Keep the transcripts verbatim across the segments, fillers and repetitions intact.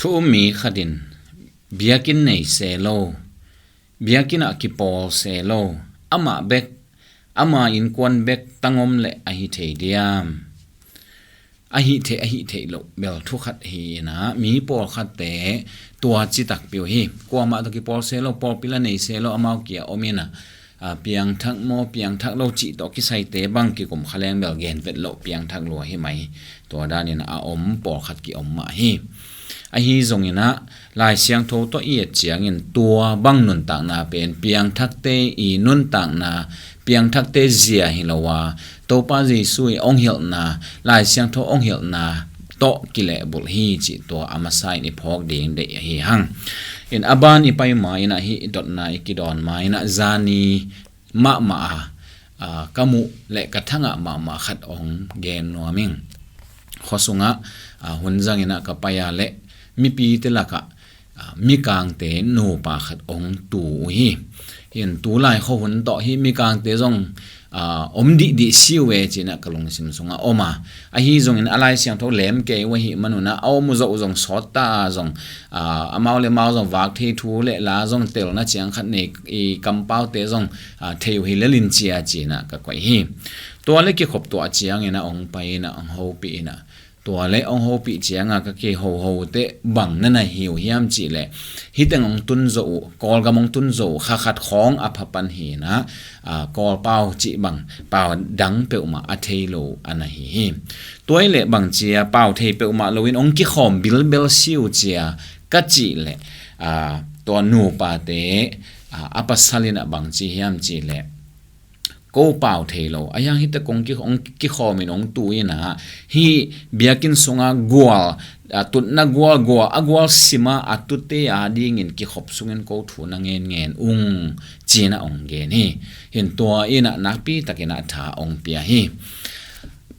Thu um mi khat in biakinn nei se lo, biakinn ah kipawl se lo, amah bek, ama innkuan bek tangom leh ahi thei diam? Ahi thei, ahi thei loh bel thu khat hi inah, mi pawlkhatte tua ci takpi uh hi. Kuamah tawh kipawl se lo, pawlpi la nei se lo, amau kia om inah, a, piangthak maw, piangthak lo cih tawh kisaite bang kikum kha leng bel gen vet loh, piangthak lua hi mai. Tua danin a om pawlkhat ki-om mah hi. Ahi zonginah Lai Siangtho tawh i et ciangin tua bang nuntakna pen piangthakte i nuntakna, piangthakte zia hi lo a, Topa Jesu i hong hilhna, Lai Siangtho hong hilhna tawh kilehbulh hi cih tua a masa in i phawk ding deih ahi hang. In a ban i pai ma inah hih dotna i kidawn ma inah zani mahmah a, a, ka muh le ka thangah mahmah khat hong gen nuam ing. Khua sungah, a, hun zang inah ka pai a le mipite lakah, a, mikangte nupa khat hong tu uh hi. Hin tu lai khua hun tawh hih mikangte zong, a, om dihdih si uh e ci inah ka lungsim sungah om a. Ahi zongin a Lai Siangtho lem kei uh ahih manunah a om uh zawh uh zong sawt ta a zong, a, amau le mau zong vak thei thu le la zong telna ciang khat nei, i kampaute zong, a, thei uh hi lel in cia ci inah ka koih hi. Tua le kikhop tuah ciangin a hong pai inah hong hopih inah, tua le hong hopih cianga ka kihoho teh bang na na hi uh hiam cih leh, hih teng hong tun zo uh, Kawlgam hong tun zo uh, kha khat khawng a pha pan hi inah, a, Kawl pau cih bang pau dang peuhmah a thei lo a na hi hi. Tua i leh bang cia pau thei peuhmah loin hong kikhawm bilbel si uh cia ka cih leh, a, tua nupate, a, a pasal inah bang ci hiam cih leh, ko pau thei lo. A hiang hih teh kong ki, hong kikhawm in hong tu inah, hih biakinn sunga gual, a, tutna gual, gual, a gual sima a tute a dingin kikhop sungin ko thu na ngenngen ung ci inah hong gen hi. Hin tua inah nakpi takin a tha hong pia hi.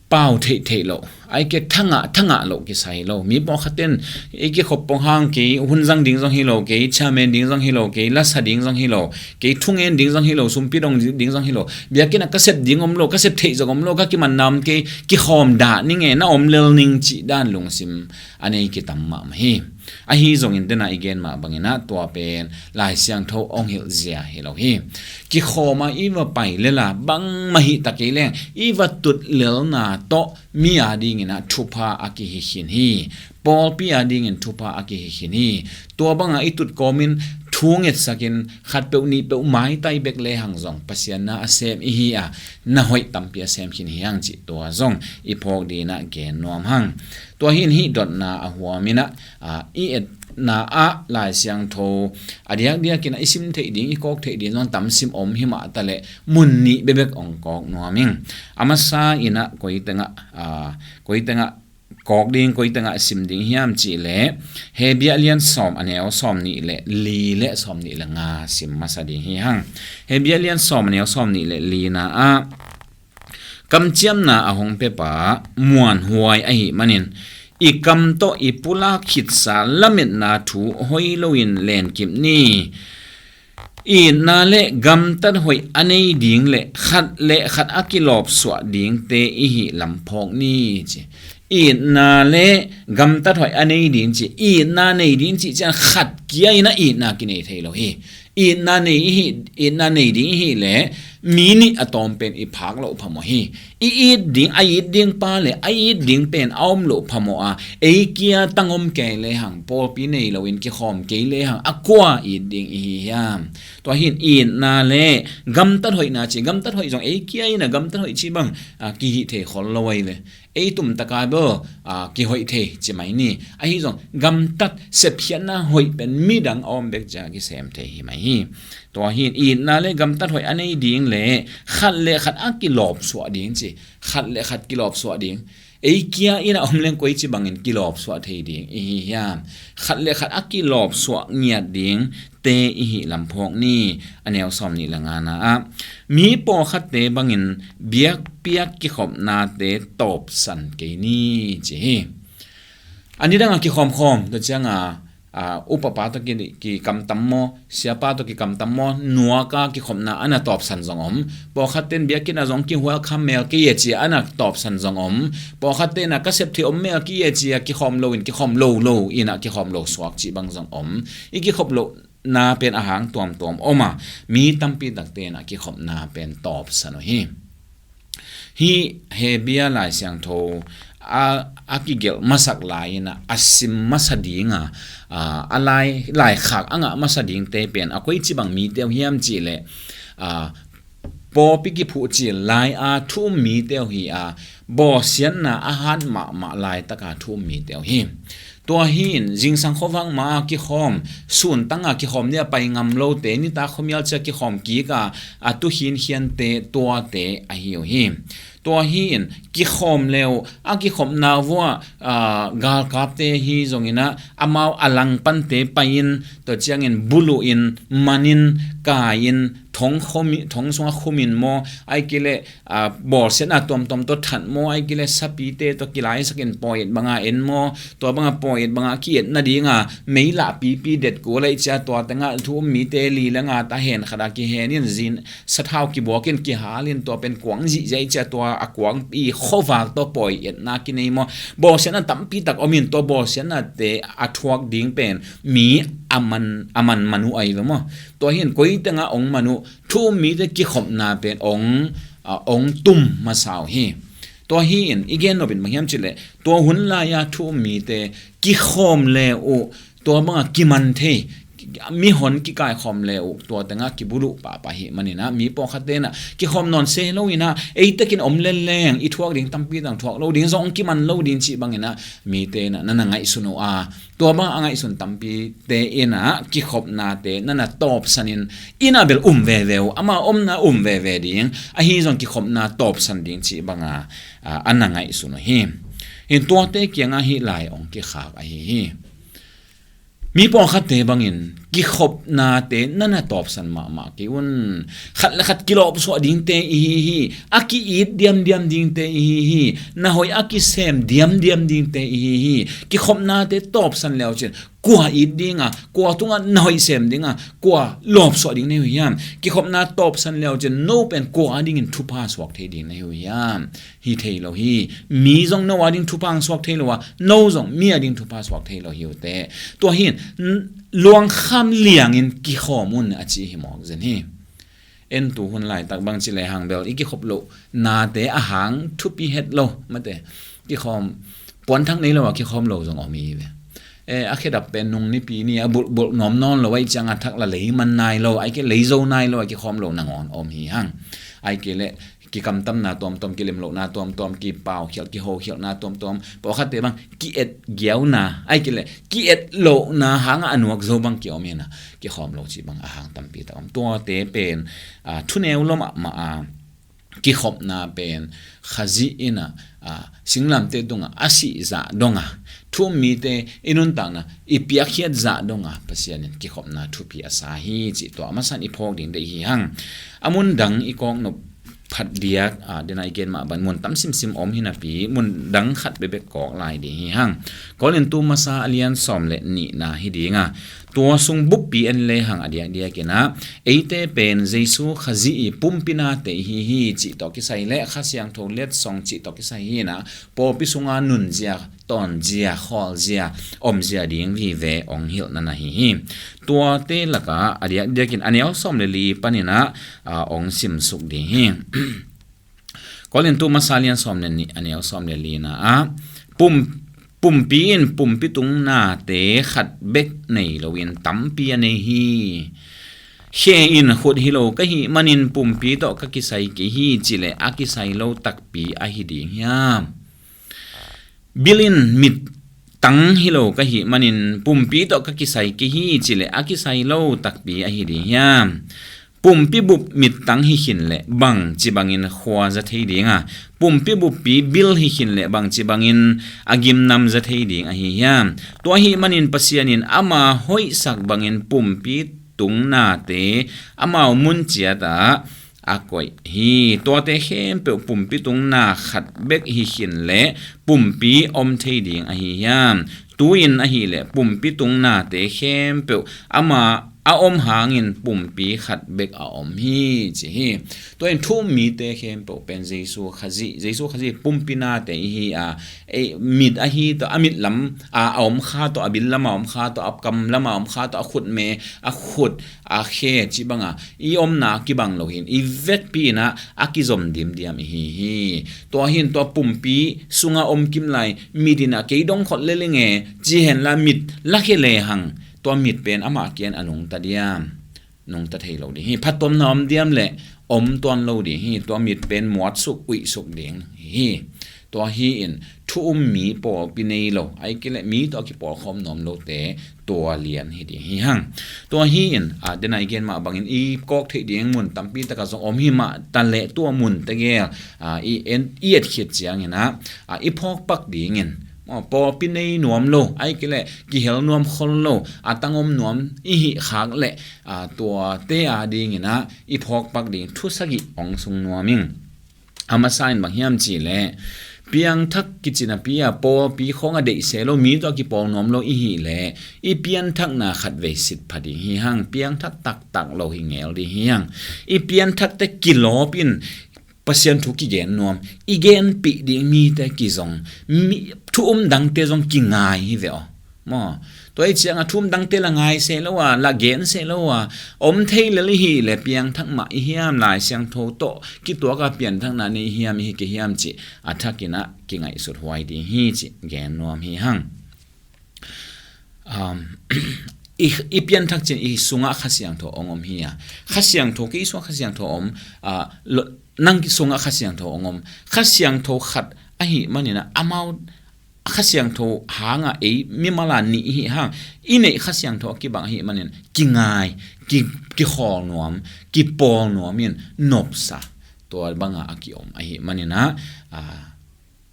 Pau theih theih loh, ai ke thangah, thangah loh kisai lo. Mi pawlkhat in i kikhop pong hang kei hun zang ding zong hi lo, kei chairman ding zong hi lo, kei lasa ding zong hi lo, kei thungen ding zong hi lo, sumpi dong ding zong hi lo, biakinn ah ka sep ding om lo, ka sep theih zong om lo, ka kiman nam kei, kikhawm dah ning e, na om lel ning cih dan lungsim a nei kitam mahmah hi. Ahi zongin dena i gen mah bangin ah tua pen Lai Siangtho hong hilh zia hi lo hi. Kikhawm a i va pai lela bangmah hih ta kei leng i va tut lelna tawh mi a dingin ah thupha a kihi khin hi. Pawlpi a dingin thupha a kihi khin hi. Tua banga i tut kawmin thu ngetsakin khatpeuh nihpeuh maitai bek lehang zong Pasian na a sem i hi a, na hoih tampi a sem khin hi hang cih tua zong i phawk dingin ah gen nuam hang. Tua hi in hih dotna a huamin ah, a, i etna ah Lai Siangtho a diakdiakin ah i sim theih ding, i kawk theih ding zong tam sim om hi mah taleh mun nih bekbek hong kawk nuam ing. A masa in ah koi tengah, a, koi tengah kawk ding, koi tengah sim ding hiam cih leh Hebru a lian sawm, a neu sawm nih le li le sawm nih le nga sim masa ding hi hang. Hebru a lian sawm, a neu sawm nih le lina ah, kamciamna a hong pepa muanhuai ahih manin i kam tawh i pulak khitsa lametna thu hoih loin lenkip ni. Itna le gamtat hoih a nei ding le khat le khat a kilawpsuah dingte i hih lam phawk ni ci. Itna le gamtat hoih a nei ding ci, itna nei ding cih ciang khat kia in ah itna kinei thei lo hi. Itna nei i hih, itna nei ding i hih leh mi nih a tawm pen i phak loh phamawh hi. I it ding, a it ding pa le a it ding pen a om loh phamawh a, ei kia tang om kei lehang, pawlpi nei loin kikhawm kei lehang, a kua it ding i hi hiam? Tua hi in itna le gamtat hoihna ci, gamtat hoih zong ei kia in ah gamtat hoih ci bang, a, kihih thei khol lo ai le ei tumtaka bel, a, kihoih thei ci mai ni. Ahi zong gamtat sepkhiatna hoih pen midang a om bek ciang a kisem thei hi mai hi. Tua hi in itna le gamtat hoih a nei ding le khat le khat a kilawpsuah ding ci. Khat le khat kilawpsuah ding. Ei kia in ah om leng koici bangin kilawpsuah thei ding i hi hiam? Khat le khat a kilawpsuah ngiat ding te i hih lam phawk ni. A neu sawm nih le ngana ah, mi pawlkhatte bangin biakpiak kikhopnate tawpsan kei ni ci hi. A nidang a kikhawmkhawm tua cianga, ah, upapa tawh ki, kikamtam maw, siapa tawh kikamtam maw, nuaka kikhopna a na tawpsan zong om. Pawlkhatte in biakinn ah zong kihual kha mel kei e ci-a a na tawpsan zong om. Pawlkhatte in ah ka sep theih om mel kei e ci-a kikhawm lo in, kikhawm lo lo in ah kikhawm lo suak cih bang zong om. I kikhop lohna pen a hang tuamtuam om a, mi tampi takte in ah kikhopna pen tawpsan uh hi. Hih Hebru Lai Siangtho a, a kigelh masak lai in ah a sim masa ding a, a, a lai, laikhak a ngah masa dingte pen a koici bang mite uh hiam cih leh, a, pawlpi kiphuh cil lai-a thu um mite uh hi a, bawlsiatna a hat mahmah laitaka thu um mite uh hi. Tua hi in zingsang khuavak ma-a kikhawm, suntang a kikhawm ding a pai ngam lote, nitak khuamial ciang kikhawm kik a, a tu khinkhiante tuate ahi uh hi. Tua hi in kikhawm le uh a kikhopna vuah, ah, galkapte hi zongin ah amau a langpante pai-in, tua ciangin buluh in, man in, kai in, thong khum in, thong sungah khum in maw, ahih kei leh, ah, bawlsiatna tuamtuam tawh that maw, ahih kei leh sapite tawh kilaisak in pawi et banga en maw, tua banga pawi et banga ki-et nadinga mei lah pipi det kul ahih ciang tua tengah thu um mite li le nga ta hen khat a kihen in zin sathau kibuak in kihal in tua pen kuang zihziah ahih ciang tua a kuangpi khuavak tawh pawi etna kinei maw, bawlsiatna tampi tak om in tua bawlsiatnate a thuak ding pen mi a man, a man man uh ahi ve maw. Tua hi in koi tengah ong man uh, thu um mite kikhopna pen ong, a, ong tum masa uh hi. Tua hi in i gen nop in bang hiam cih leh tua hun lai-a thu um mite kikhawm le uh, tua banga kiman thei, mihon kikaikhawm le uh, tua tengah kibuluh pahpah hi manin ah mi pawlkhatte in ah kikhawm nawn se lo in ah ei takin om lel leng i thuak ding tampi tak thuak lo ding, zong kiman lo ding cih bangin ah mite in ah na na ngaihsun uh a, tua bang a ngaihsun tampite in ah kikhopnate na na tawpsan in, inn ah bel um veve uh, ama omna um veve ding, ahi zong kikhopna tawpsan ding cih banga, a, a na ngaihsun uh hi. Hi in tuate kiangah hih lai ong kikhak ahi hi. Mi pawlkhatte bangin kikhopnate na na tawpsan mahmah kei un. Khat le khat kilawpsuah dingte i hi hi. A ki-it diamdiam dingte i hi hi. Na hoih a kisem diamdiam dingte i hi hi. Kikhopnate tawpsan le uh cin kua it dinga, kua tungah na hoih sem dinga, kua lawpsuah ding na hi uh hiam? Kikhopna tawpsan le uh cin no pen kua adingin thupha suak thei ding na hi uh hiam? Hi thei lo hi. Mi zong no ading thupha suak thei lo a, no zong mi ading thupha suak thei lo hi uh teh. Tua hi in, luangkham liangin kikhawm un a ci hi mawk zen hi. En tu hun laitak bang ci le hang bel i kikhop loh nate a hang thupi het lo mate. Kikhawm puanthak nei lo a kikhawm lo zong om hi ve. E, a khedap pen nung nipi ni a bulhbulh nuam nawn lo ahih ciang a thak la lei man nai lo, ahih kei lei zo nai lo a kikhawm lo nangawn om hi hang. Ahih kei leh kikamtamna tuamtuam, kilemlohna tuamtuam, kipaukhialh, kihoukhialhna tuamtuam, pawlkhatte bang ki-et giauna, ahih kei leh ki-et lohna hangah a nuak zo bang kiom hi in a, kikhawm lo cih bang a hang tampi tak om. Tuate pen, a, thuneu lua mahmah a, kikhopna pen Khazih in a, a, singlamteh tungah a sih zah dongah, thu um mite i nuntakna i piakkhiat zah dongah Pasian in kikhopna thupi a sa hi cih tua a masa in i phawk ding deih hi hang. A mun dang i kawknop phat diak, a, dena i gen mah bang mun tam simsim om hi napi, mun dang khat bekbek kawk lai ding hi hang. Korintu masa a lian sawm le nihna hi ding a, tua sung buppi en lehang a diakdiak in a, eite pen Jesu Khazih i pumpi nate i hi hi cih tawh kisai le Kha Siangtho letsong cih tawh kisai hi in a, pawlpi sunga nunzia, tawnzia, khawlzia, omzia ding vive ong hilhna na hi hi. Tuate lakah a diakdiakin a neu sawm le li panin a, a, ong simsuk ding hi. Korintu masa lian sawm le nih a neu sawm le lina ah, pum, pumpi in pumpi tung nate khat bek nei loin tampi a nei hi. Khe in khut hi lo ka hih manin pumpi tawh ka kisai kei hi cileh a kisai lo takpi ahi ding hiam? Bil in mit tang hi lo ka hih manin pumpi tawh ka kisai kei hi cileh a kisai lo takpi ahi ding hiam? Pumpi bup mit tang hi khin leh bang ci bangin khua za thei ding a, pumpi buppi bil hi khin leh bang ci bangin a gimnam za thei ding ahi hiam? Tua ahih manin Pasian in ama hoihsak bangin pumpi tung nate amau mun ciat ah a koih hi. Tuate khempeuh pumpi tung na khat bek hi khin leh pumpi om thei ding ahi hiam? Tu-in ahih leh pumpi tung nate khempeuh ama a om hangin pumpi khat bek a om hi, ci hi. Tua in thu um mite khempeuh pen Jesu Khazih, Jesu Khazih pumpi nate ihi a, ei, mit ahi tawh, a mit lam a, a om kha tawh, a bil lam a om kha tawh, a kam lam a om kha tawh, a khutme, a khut, a khe cih banga i omna kibang lo hi-in, i vekpi in ah a kizom dimdiam ihi hi. Tua hi-in tua pumpi sunga om kim lai mit in ah kei dong khol lel ing e, ci hen la, mit lakhia lehang tua mit pen amah kiang a nungta diam, nungta thei lo ding hi. Phattuamna om diam leh om tuan lo ding hi. Tua mit pen muatsuk, uihsuk ding hi. Tua hi-in thu um mi, pawlpi nei lo, ahih kei leh mi tawh a kipawlkhawm nuam lote, tua lian hi ding hi hang. Tua hi-in, a, denai gen mah bangin i kawk theih ding mun tampi takah zong om hi mah ta leh, tua mun tegel, a, i en, i et khit ciangin ah, a, i phawk pak dingin, maw, pawlpi nei nuam lo, ahih kei leh kihel nuam khol lo, a tang om nuam i hih khak leh, a, tuate a dingin ah i phawk pak ding thu sagih ong sung nuam ing. A masa in bang hiam cih leh, piangthak kici napi a pawlpi khawng a deih se lo, mi tawh a kipawl nuam lo i hih leh, i pianthakna khatvei sit pha ding hi hang. Piangthak taktak lo hi ngel ding hi hang. I pianthakte kilawp in Pasian thu kigen nuam, i genpih ding mite kizong, mi, thu um dangte zong kingai hi ve aw. Maw, tua hi ciangah thu um dangte la ngai se lo a, la gen se lo a, om thei lel i hih leh piangthak mah i hiam, Lai Siangtho tawh kituak a pianthakna nei i hiam, i hi kei hiam cih a thakin ah kingaihsut huai ding hi cih gen nuam hi hang. Um, i, i pianthak ciang i sungah Kha Siangtho ong om hi a. Kha Siangtho, kei sungah Kha Siangtho om, a, lo, nang sungah Kha Siangtho ong om. Kha Siangtho khat ahih manin ah amau Kha Siangtho hangah ei mimal a nih i hih hang, i neih Kha Siangtho a kibang ahih manin kingai, ki, kikhawl nuam, kipawl nuam in nopsa, tua banga a kiom ahih manin ah, a,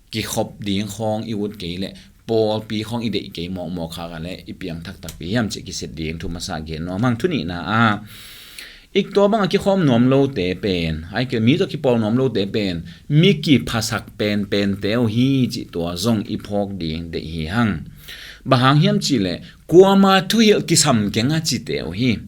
kikhop ding khawng i ut kei leh, pawlpi khawng i deih kei mawkmawk khak leh i piangthak takpi hiam cih kisit ding thu masa gen nuam hang. Thu nihna ah, ik tua banga kikhawm nuam lote pen, ahih kei leh mi tawh kipawl nuam lote pen mi kiphasak penpente uh hi cih tua zong i phawk ding deih hi hang. Bang hang hiam cih leh kuama thuhilh kisam keng a cite uh hi.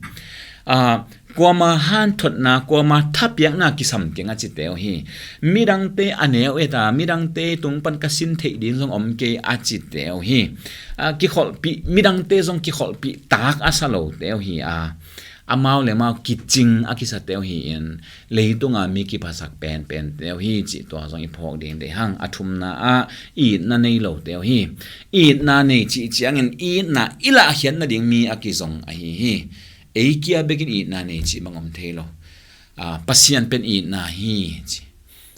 A, kuama hanthotna, kuama thapiakna kisam keng a cite uh hi. Midangte a neu et a, midangte tung pan ka sin theih ding zong om kei a cite uh hi. A, kikholhpih, midangte zong kikholhpih tak a sa lote uh hi a, amau le amau kicing a kisate uh hi-in, leitunga mi kiphasak penpente uh hi cih tua zong i phawk ding deih hang. A thumna ah itna nei lote uh hi. Itna nei cih ciangin itna i lahkhiat nading mi a kizong ahi hi. Ei kia bekin itna nei cih bang om thei lo. A, Pasian pen itna hi ci.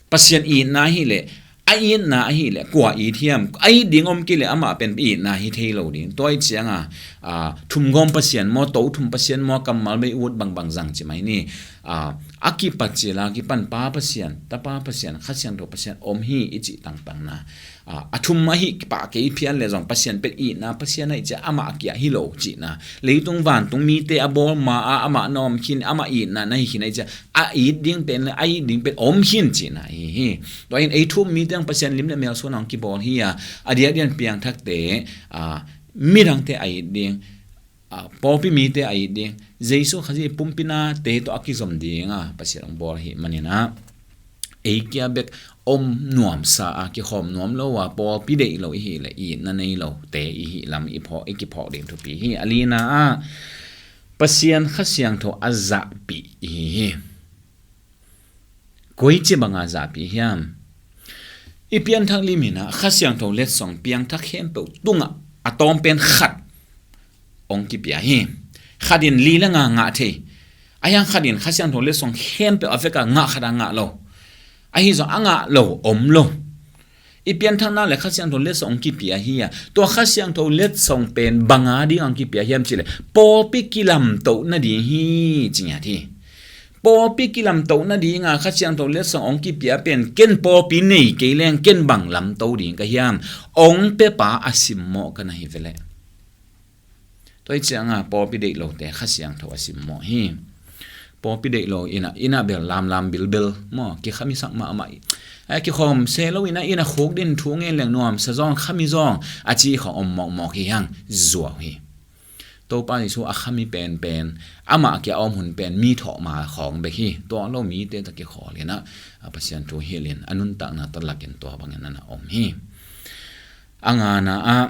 Pasian itna hi leh, a itna ahi leh kua it hiam? A it ding om kei leh amah pen itna hi thei lo ding. Tua hi cianga, a, thumgawm Pasian maw, to thum Pasian maw, kammal bei ut bangbang zang ci mai ni. A, a kipat cila kipan Pa Pasian, Tapa Pasian, Kha Siangtho Pasian om hi i cih tangtangna. A, a thum ahi kipah kei phial leh zong Pasian pen itna Pasian ahi cia amah a kia hi lo cihna. Leitung vantung mite a bawl ma a amah na om khin, amah itna na hi khin ahi cia a it ding pen le a it ding pen om khin cihna ahi hi. Tua in ei thu um mite ang Pasian lim le mel suan ang kibawl hi a, a diakdiakin piangthakte, a, midangte a it ding, a, pawlpi mite a it ding, Jesu Khazih pumpi nate tawh a kizom dinga Pasian hong bawl ahih manin ah, ei kia bek om nuamsa a, kikhawm nuam lo a, pawlpi deih lo i hih leh itna nei lote i hih lam i phawk, i kiphawk ding thupi hi. A lina ah, Pasian Kha Siangtho a zahpih i hi hi. Koici banga zahpih hiam? I pianthak lim in ah Kha Siangtho letsong piangthak khempeuh tungah a tawmpen khat hong kipia hi. Khat in li le nga ngah thei. Ahi hang khat in Kha Siangtho letsong khempeuh a vekah ngah khat a ngah lo. Ahi zong a ngah lo om lo. I pianthakna le Kha Siangtho letsong hong kipia hi a, tua Kha Siangtho letsong pen banga ding hong kipia hiam cih leh, pawlpi kilamtoh nading hi ci ngiat hi. Pawlpi kilamtoh nadinga Kha Siangtho letsong hong kipia pen ken pawlpi nei kei leng ken bang lamto ding ka hiam? Hong pepa a simmawh ka na hi ve leh. Tua hi cianga pawlpi deih lote Kha Siangtho a simmawh hi. Pawlpi deih lo inn ah, inn ah bel lamlam bilbel maw, kikhami sak mahmah. A kikhawm se lo inn ah, inn ah khuk din thu ngen leng nuamsa zawng, khami zawng a ci khawng om mawkmawk hi hang, zuau hi. Topa Jesu a khami penpen, amah kia a om hun pen mi thawh ma khawng bek hi. Tua lo mite tawh kikhawl in ah, a Pasian thu hilh in a nuntakna tawh lakin tua bangin a na om hi. A ngana ah,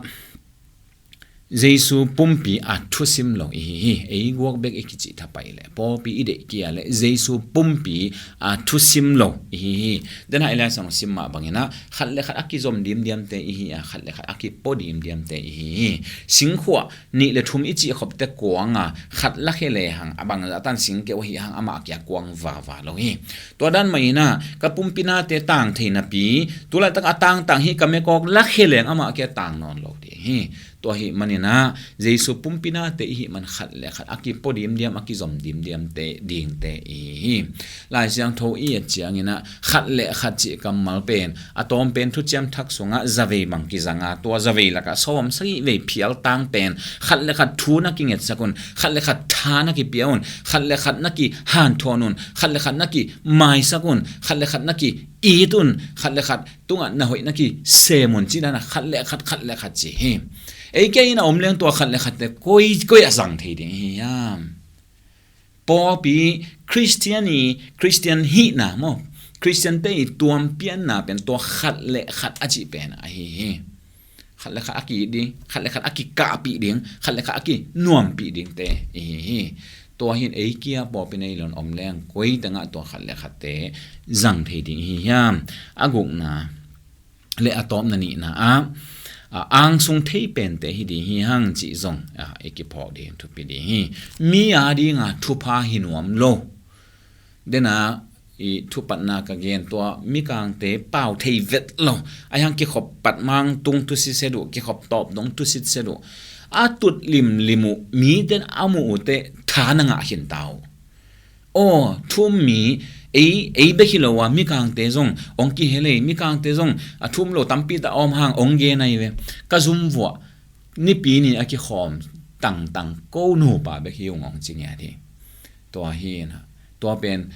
Jesu pumpi a thusim lo i hi hi. Ei guak bek i kicih thapai leh, pawlpi i deih kia leh Jesu pumpi a thusim lo i hi hi. Den ah i Lai Siangtho sim mah bangin ah, khat le khat a kizom dimdiamte i hi a, khat le khat a kipua dimdiamte i hi hi. Singkhuah nih le thum i cih khopte kuang a, khat lakhia lehang a bangzah tan singkeu hi hang, amah kia kuang vava lo hi. Tua dan mah in ah, ka pumpi nate tang thei napi, tulaitak a tangtang hi ka mekawk lakhia leng amah kia tang nawn lo ding hi. Tua ahih manin ah, Jesu pumpi nate i hih man khat le khat a kipua dimdiam, a kizom dimdiamte dingte i hi hi. Lai Siangtho i et ciangin ah, khat le khat cih kammal pen a tawm pen Thuciam Thak sungah zavei bang kizang a, tua zavei lakah sawm sagih vei phial tang pen khat le khat thu na kingetsak un, khat le khat tha na kipia un, khat le khat na kihanthawn un, khat le khat na kimaisak un, khat le khat na ki-it un, khat le khat tungah na hoih na kisem un, ci dan a khat le khat, khat le khat ci hi. Ei kia in a om leng tua khat le khatte koi, koi a zang thei ding hi hiam? Pawlpi Khristian i, Khristian hihna maw, Khristiante i tuampianna pen tua khat le khat a cih pen ahi hi. Khat le khat a ki-it ding, khat le khat a kikahpih ding, khat le khat a kinuampih dingte i hi hi. Tua hi in ei kia pawlpi nei lo in om leng koi tengah tua khat le khatte zang thei ding i hi hiam? A gukna le a tawpna nihna ah, a, angsung thei pente hi ding hi hang cih zong, a, i kiphawk ding thupi ding hi. Mi a dinga thupha hi nuam lo. Dena i thupatna ka gen, tua mikangte pau thei vet lo. Ahi hang kikhop pat mang tung thusit se duh, kikhop tawp dong thusit se duh. A tut limlim uh, miten a muh uhte tha na ngah khin ta uh. Aw, thu-um mi, ei, ei bek hi lo a, mikangte zong ong kihel ei, mikangte zong a thu-um lo tampi tak a om hang ong gen ahi ve. Ka zum vuah, nipi ni a kikhawm tangtang ko nupa bek hi ung ong ci ngiat hi. Tua hi in ah, tua pen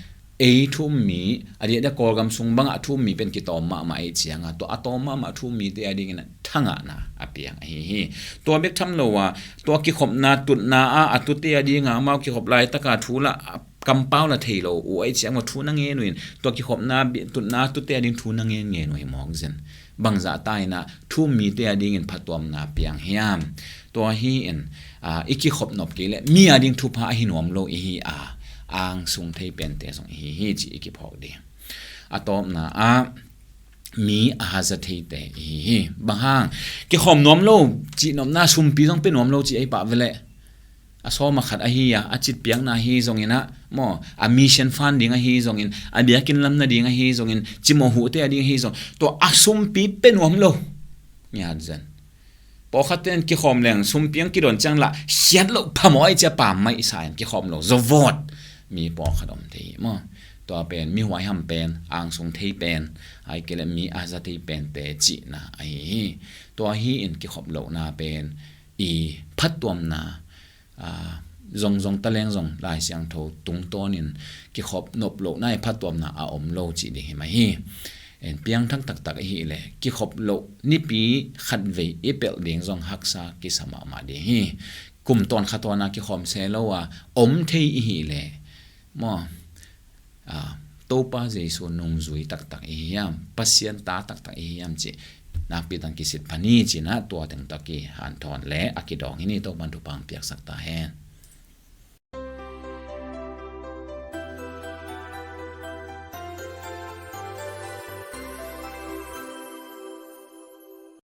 ei thu-um mi, a diakdiak Kawlgam sung bangah thu-um mi pen kitawm mahmah ei cianga, tua a tawm mahmah thu-um mite a dingin ah thangahna a piang ahi hi. Tua bek tham lo a, tua kikhopna tutna a, a tute a dinga amau kikhop laitaka thu la, a kampau la thei lo uh ei ciang maw, thu na ngen uh in, tua kikhopna bi-, tutna tute a ding thu na ngen ngen uh hi mawk zen. Bangzah ta in ah thu-um mite a dingin phatuamna piang hiam? Tua hi in, a, i kikhop nop kei leh mi a ding thupha a hi nuam lo i hi a, angsung thei pente zong i hi hi cih i kiphawk ding. A tawpna ah, mi a haza theite i hi hi. Bang hang, kikhawm nuam lo cih nopna, sumpi zong pia nuam lo cih ei pah veleh, a sawm a khat ahi a, a citpiakna ahi zongin ah maw, a mission fund ding ahi zongin, a biakinn lam nading ahi zongin, cimawh huhte a ding ahi zong, tua a sumpi pia nuam lo. Ngiat zen. Pawlkhatte in kikhawm leng sumpi ang kidon ciang lah khiat loh phamawh ai cia pammaih sa in kikhawm lo zawvawt mi pawlkhat om thei hi maw. Tua pen mi huaiham pen, angsung thei pen, ai kei leh mi a haza thei pente cihna ahi hi. Tua hi in kikhop lohna pen i phattuamna, a, zongzong taleng zong Lai Siangtho tungtawnin kikhop nop lohna i phattuamna a om lo cih ding hi mah hi. En piangthak taktak i hih leh kikhop loh nipi khatvei i pelh ding zong haksa kisa mahmah ding hi. Kum tawn kha tawna kikhawm se lo a om thei i hih leh maw, a, Topa Jesu nungzui taktak i hi hiam, Pasian ta taktak i hi hiam cih nakpi tang kisit pha ni cih in ah tua teng tawh kihanthawn le a kidawng hi ni. Topan thupha piaksak ta hen.